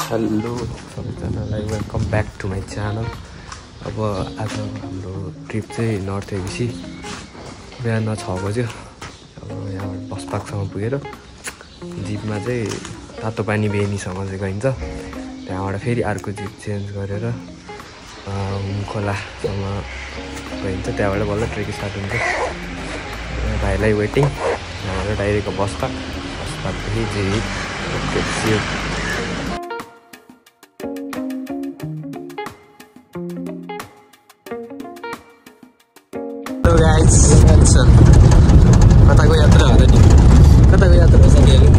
Hello सबैजनालाई welcome back to my channel. अब आज हाम्रो ट्रिप चाहिँ नर्थ एबिसी बिहान 6 बज्यो। अब यहाँबाट बस पार्कसम्म पुगेर जिपमा चाहिँ तातो पानी बेनीसम्म चाहिँ गइन्छ। त्यहाँबाट फेरि अर्को जिप चेन्ज गरेर खोलासम्म गइन्छ। त्यहाँबाट बल्ल ट्रेक स्टार्ट हुन्छ। भाइलाई वेटिङ यहाँबाट डाइरेक्ट बस पार्कदेखि zip. Hello guys, Nelson. Kataku yatra ada ni. Kataku yatra sini ada.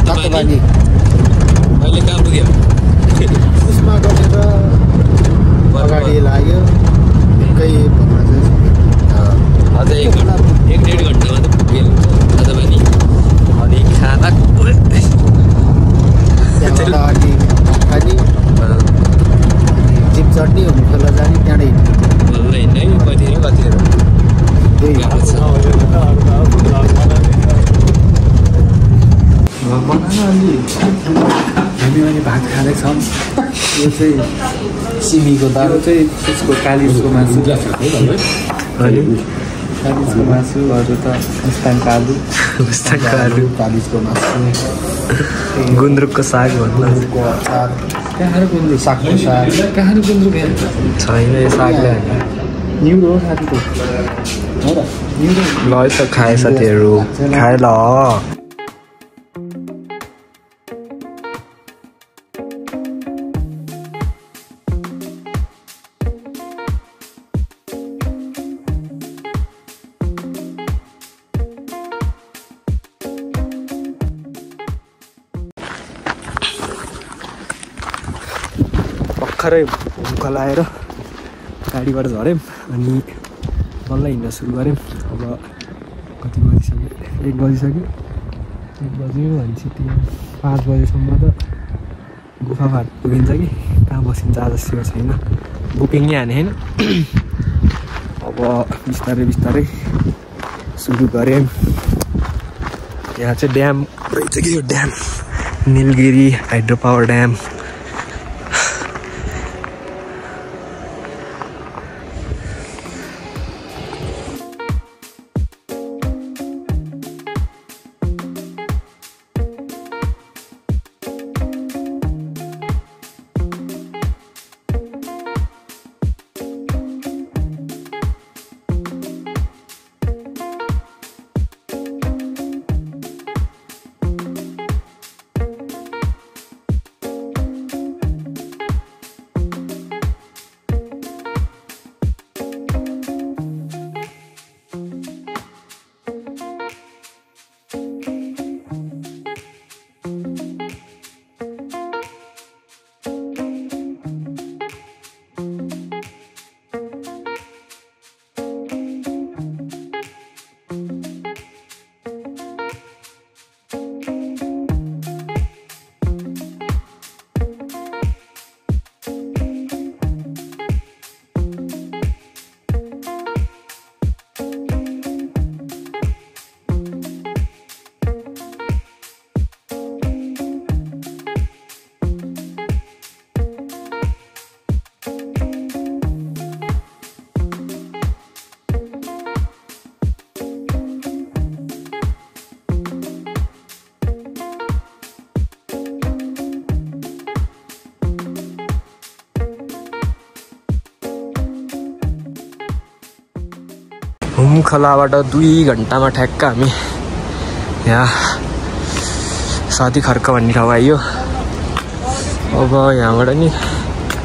Tato Bani. Balik kau pergi? Usma kerja bagadi lagi. Kaya pengajar. Ada 1.5 घंटा में तो pergi. Tato Bani. Hari खाना. Jangan lagi. Kali. Zip चढ्ने खोला जाने त्यहाँडै बल्ल हिँड्नै कतिखेर हामी अहिले भात खाँदैछौँ। यो चाहिँ सिमीको दाल चाहिँ त्यसको कालिजको मासु कालिजको मासु अरू त मुस्ताङको आलु कालिजको मासु गुन्द्रुकको साग भन्नु अचार कहाँ गुन्द्रुक सागको साग कहाँ गुन्द्रुक छैन यो सागले न्युरो हो साथी त हो र न्युरो ल त खाए साथीहरू खाए ल। भर्खरै खोला आएर गाडीबाट झऱ्यौँ अनि बल्ल हिँड्न सुरु गऱ्यौँ। अब कति बजिसक्यो 1 बजिसक्यो 1 बज्यो भनेपछि त्यो 5 बजेसम्म त गुफाघाट पुगिन्छ कि कहाँ बसिन्छ आज स्योर छैन। बुकिङ नै हाने होइन। अब बिस्तारै बिस्तारै सुरु गऱ्यौँ। यहाँ चाहिँ ड्याम रहेछ कि यो dam Nilgiri hydro power dam. Hum खोलाबाट 2 घन्टामा ठ्याक्क हामी यहाँ साथी खर्क भन्ने ठाउँ आइयो। अब यहाँबाट नि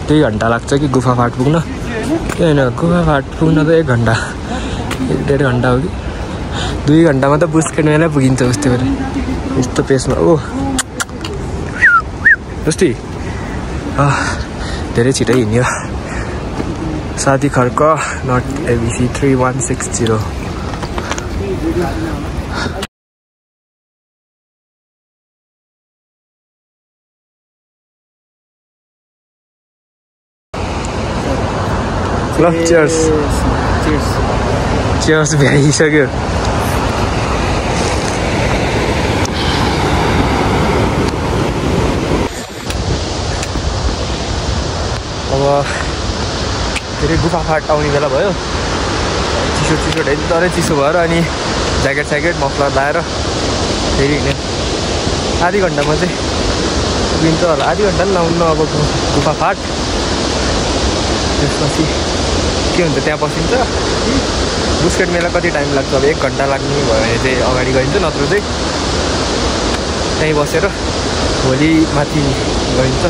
2 घन्टा लाग्छ कि गुफा फाट पुग्न। के होइन गुफा फाट पुग्न त 1 घन्टा 1.5 घन्टा हो कि 2 घन्टामा त बुस्केट मेलै पुगिन्छ उस्तै गरी यस्तो पेसमा। ओ जस्तै धेरै छिटै हिँड्यो। साथी खर्क नर्थ एबिसी 3160। ल चियर्स चियर्स भ्याइसक्यो। फेरि गुफा फाट आउने बेला भयो चिसो चिसो डरै चिसो भएर अनि ज्याकेट स्याकेट मफलर लाएर फेरि हिँड्यो आधी घन्टामा चाहिँ पुगिन्छ होला आधी घन्टा पनि लाउनु अब गुफा फाट त्यसपछि के हुन्छ त्यहाँ बसिन्छ बुस्केट मेला कति टाइम लाग्छ अब 1 घन्टा लाग्ने भयो भने चाहिँ अगाडि गइन्छ नत्र चाहिँ त्यहीँ बसेर भोलि माथि गइन्छ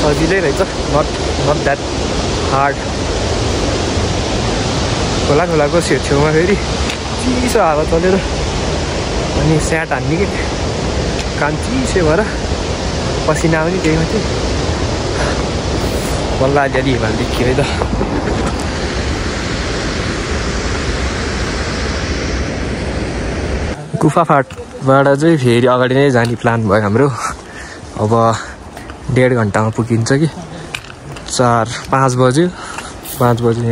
सजिलै रहेछ नट द्याट हार्ड खोलाको छेउमा फेरि चिसो हावा चलेर अनि स्याट हान्ने कि कान चिसो भएर पसिना पनि त्यही माथि बल्ल अलिअलि हिमाल देखियो है त गुफा फाटबाट चाहिँ फेरि अगाडि नै जाने प्लान भयो हाम्रो अब 1.5 घन्टामा पुगिन्छ कि 5 बज्यो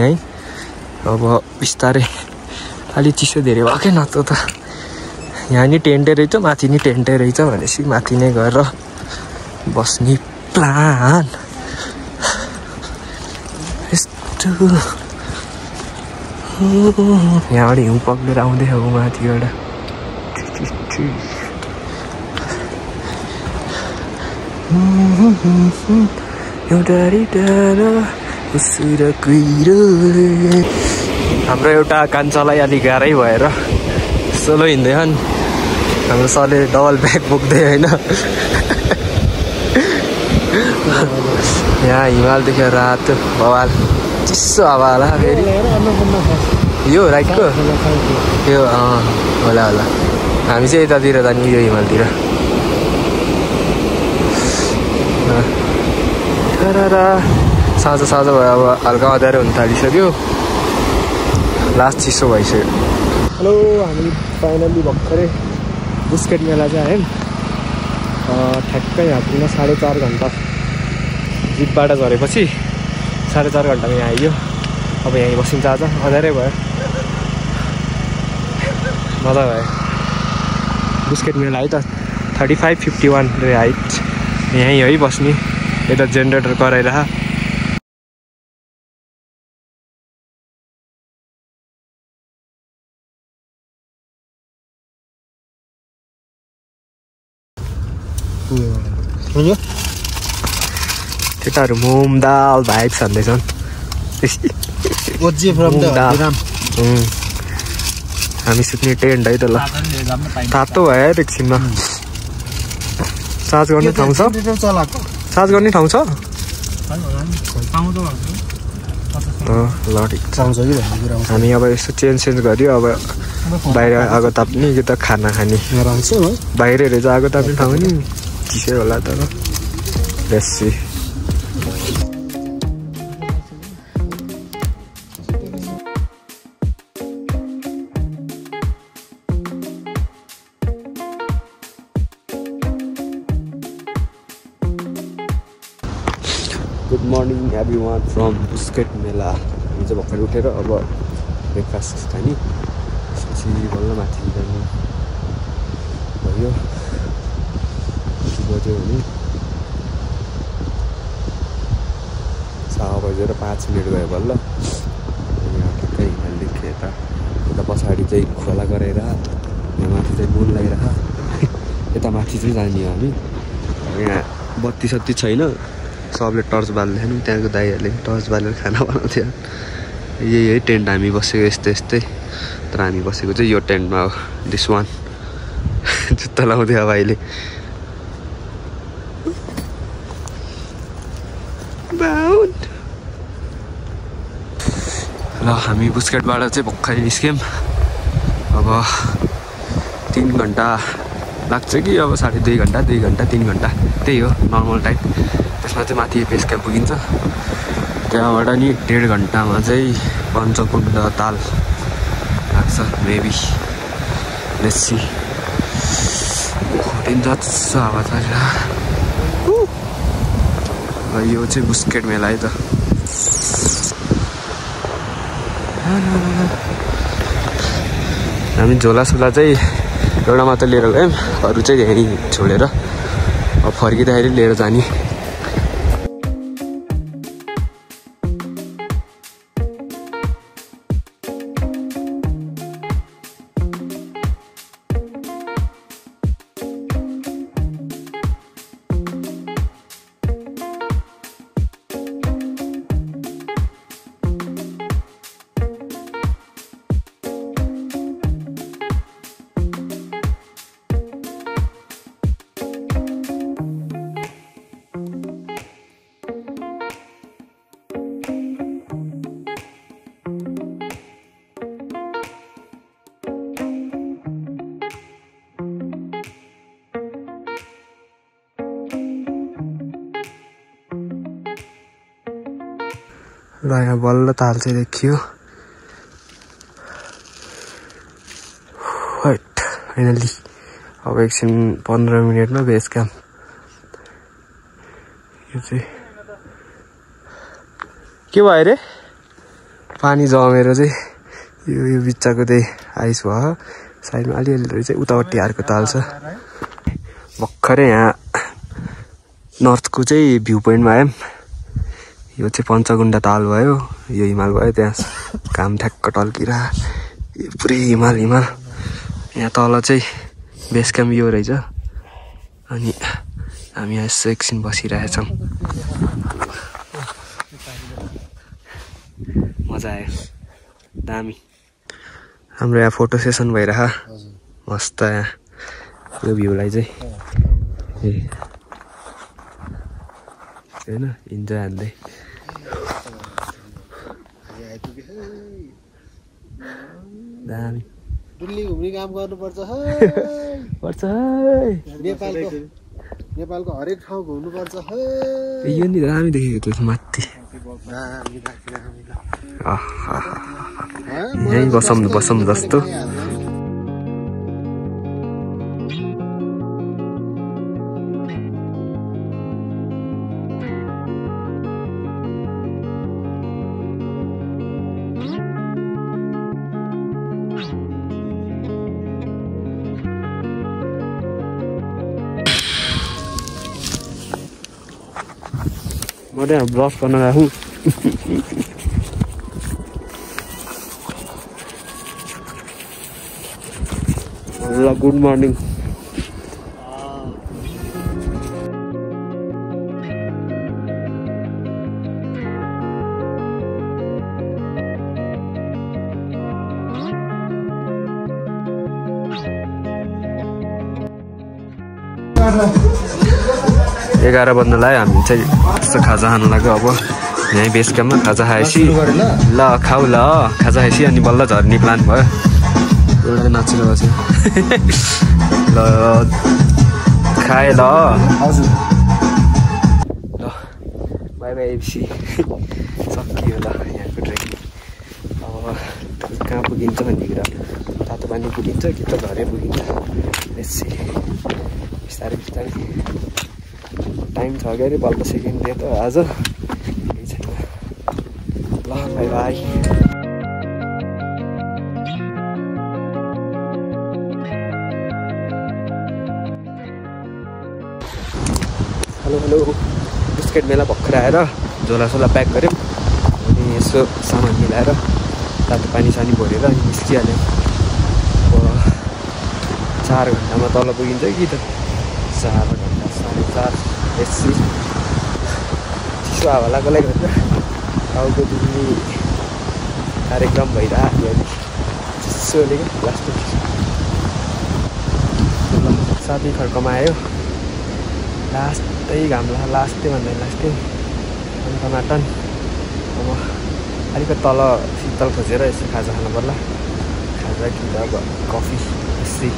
यहीँ अब बिस्तारै अलि चिसो धेरै भयो क्या नत्र त यहाँ नि टेन्टै रहेछ माथि नि टेन्टै रहेछ भनेपछि माथि नै गएर बस्ने प्लान यस्तो यहाँबाट हिउँ पक्रेर आउँदै हो माथिबाट हाम्रो एउटा कान्छालाई अलिक गाह्रै भएर सोलो हिँड्दैछन् हाम्रो सरले डबल ब्याग बोक्दै होइन यहाँ हिमाल देखेर रातो बवाल चिसो हावा होला फेरि यो राइटको यो होला हामी चाहिँ यतातिर जाने यो हिमालतिर साँझ भयो अब हल्का अँध्यारो हुन थालिसक्यो लास्ट चिसो भइसक्यो हेलो हामी फाइनल्ली भर्खरै बुस्केट मेला चाहिँ आयौँ ठ्याक्कै यहाँ पुग्न 4.5 घन्टा जिपबाट झरेपछि 4.5 घन्टामा यहाँ आइयो अब यहीँ बसिन्छ आज अँध्यारै भयो मजा भयो बुस्केट मेला है त 3551 हाइट यहीँ है बस्ने यता जेनेरेटर कराइरह केटाहरू मोम दाल भाइब्स भन्दैछन् हामी सुत्ने टेन्ट है त ल तातो भयो एकछिनमा चार्ज गर्ने ठाउँ छ ल ठिक छ हामी अब यसो चेन्ज गऱ्यो अब बाहिर आगो ताप्ने कि त खाना खाने बाहिर रहेछ आगो ताप्ने ठाउँ नि चिसै होला तर बेसी good morning everyone from Busquets मेला हामी चाहिँ भर्खर उठेर अब ब्रेकफास्ट खाने त्यसपछि बल्ल माथि जाने भयो बज्यो भने 6:05 भयो बल्ल यहाँ ठिक्कै हिमाल देखियो यता पछाडि चाहिँ खोला गराएर यहाँ माथि चाहिँ मुन लगाइरह यता माथि चाहिँ जाने हो हामी यहाँ बत्ती सत्ती छैन सबले टर्च बाल्दैछन् त्यहाँको दाइहरूले टर्च बालेर खाना बनाउँथ्यो यही टेन्ट हामी बसेको यस्तै तर हामी बसेको चाहिँ यो टेन्टमा हो दिस वान जुत्ता लाउँथ्यो अब अहिले ल हामी बुस्केटबाट चाहिँ भर्खरै निस्क्यौँ अब 3 घन्टा लाग्छ कि अब 2.5 घन्टा 2 घन्टा 3 घन्टा त्यही हो नर्मल टाइम त्यसमा चाहिँ माथि बेस क्याम्प पुगिन्छ त्यहाँबाट नि 1.5 घन्टामा चाहिँ पञ्चकुण्ड ताल लाग्छ मेबी लेट्स सी जस्तो हावा चलेर यो चाहिँ बुस्केट मेला है त हामी झोलासोला चाहिँ एउटा मात्र लिएर गयौँ अरू चाहिँ यहीँ छोडेर अब फर्किँदाखेरि लिएर जाने र यहाँ बल्ल ताल चाहिँ देखियो फाइनली अब एकछिन 15 मिनेटमा बेस क्याम्प यो चाहिँ के भयो रे पानी जमेर चाहिँ यो बिच्चाको चाहिँ आइस भयो साइडमा अलिअलि चाहिँ उतापट्टि अर्को ताल छ भर्खरै यहाँ नर्थको चाहिँ भ्यू पोइन्टमा आयौँ यो चाहिँ पञ्चगुण्डा ताल भयो यो हिमाल भयो त्यहाँ घाम ठ्याक्क टल्किरा पुरै हिमाल यहाँ तल चाहिँ बेस क्याम्प यो रहेछ अनि हामी यहाँ यसो एकछिन बसिरहेछौँ मजा आयो दामी हाम्रो यहाँ फोटो सेसन भइरह मस्त यहाँ यो भ्यूलाई चाहिँ होइन इन्जोय हान्दै दामी दिल्ली घुम्ने काम गर्नुपर्छ पर्छ नेपालको हरेक ठाउँ घुम्नुपर्छ यो नि दामी देखेको त्यो माथि यहीँ बसौँ जस्तो म त्यहाँ ब्रस गर्न गएको ल गुड मर्निङ एघार बज्न लाग्यो हामी चाहिँ यस्तो खाजा खानु लाग्यो अब यहीँ बेस क्याम्पमा खाजा खाएपछि ल खाऊ ल खाजा खाएपछि अनि बल्ल झर्ने प्लान भयो एउटा नाचेर बस्यो ल खाएँ ल ल बाई बाई एफसी सकियो ल यहाँको ट्रेकिङ अब कहाँ पुगिन्छ भन्ने कुरा तातो पानी पुगिन्छ कि त घरै पुगिन्छ बेसी बिस्तारै टाइम छ क्या अरे बल्ल सेकेन्ड डे त आज केही छैन ल बाई बाई हेलो बिस्किट मेला भर्खर आएर झोलासोला प्याक गऱ्यौँ अनि यसो सामान मिलाएर तातो पानी सानी भरेर अनि निस्किहाल्यौँ अब 4 घन्टामा तल पुगिन्छ कि त 4 घन्टा 4:30 बेसी चिसो हावा लागेकोले गर्दा टाउको दुख्ने कार्यक्रम भइरहेको अहिले चिसोले क्या लास्टमा साथी खड्कमा आयो लास्टै घाम लास्टै भन्दा लास्टै अनि टमाटन अब अलिकति तल शीतल खोजेर यसो खाजा खानु पर्ला खाजा कि त अब कफी बेसी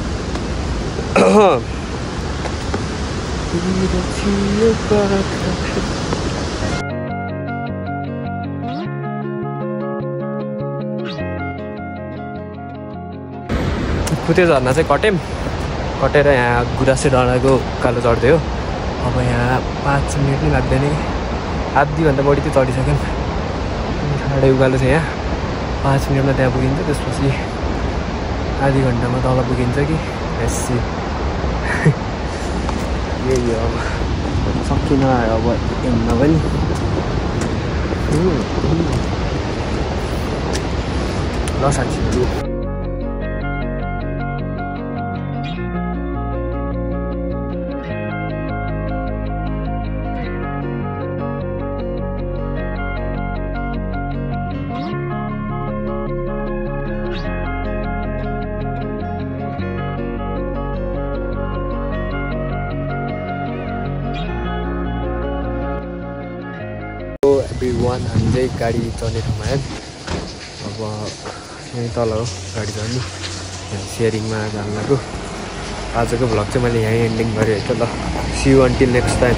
फुते झर्ना चाहिँ कटेर यहाँ गुराँसे डाँडाको उकालो चढ्दै हो अब यहाँ 5 मिनट नै लाग्दैन कि आधीभन्दा बढी चाहिँ चढिसक्यौँ साढे उकालो छ यहाँ 5 मिनटमा त्यहाँ पुगिन्छ त्यसपछि आधी घन्टामा तल पुगिन्छ कि बेसी यही हो अब सकिन अब हिँड्न पनि ल साथीहरू everyone हामी चाहिँ गाडी चढ्ने ठाउँमा आयौँ अब यहीँ तल हो गाडी चढ्नु यहाँ सेयरिङमा जानु लाग्यो आजको भ्लग चाहिँ मैले यहीँ एन्डिङ गरेँ है त ल see you until next time